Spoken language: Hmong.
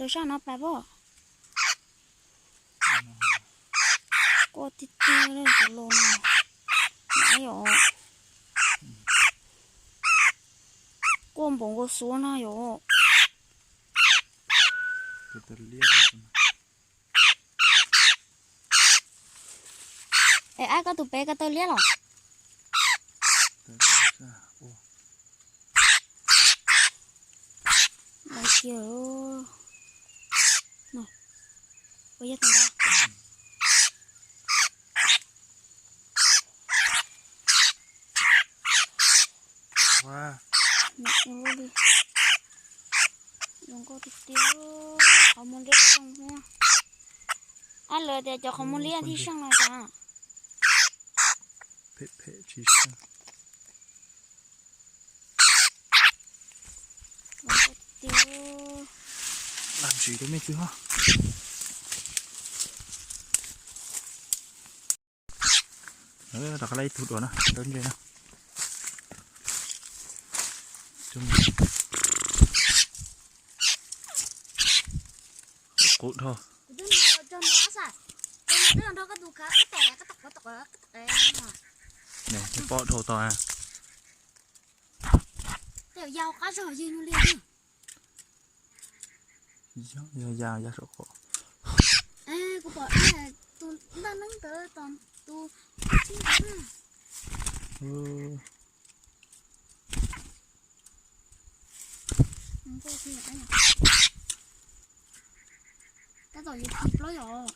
Rau sab no pas pob. Quaj tiag tiag li cov los no. Nab yom. Quaj npaum nkaus xuav no yom. Es ab, koj tus pem ko tawg liab los? Lawv cia, no, puas yog tus ntawd? Zoo nkauj tiag tiag, qhov muag liab seej thiab. Ab, lawv tias cov qhov muag liab thiaj seej no cas? Phem phem tsis seej. Zoo nkauj tiag. Lam ntsis rau me ntsis ho. Rov qab lawm ib tug dua na, dawb ntse na. Qub dhau. Pob dhau tau. Yog, yog ya ya saum qhov. Kuv pom tus ntaj neeb ntawd tos tus tib ntawd. Tab tom yuav kis plaub yom.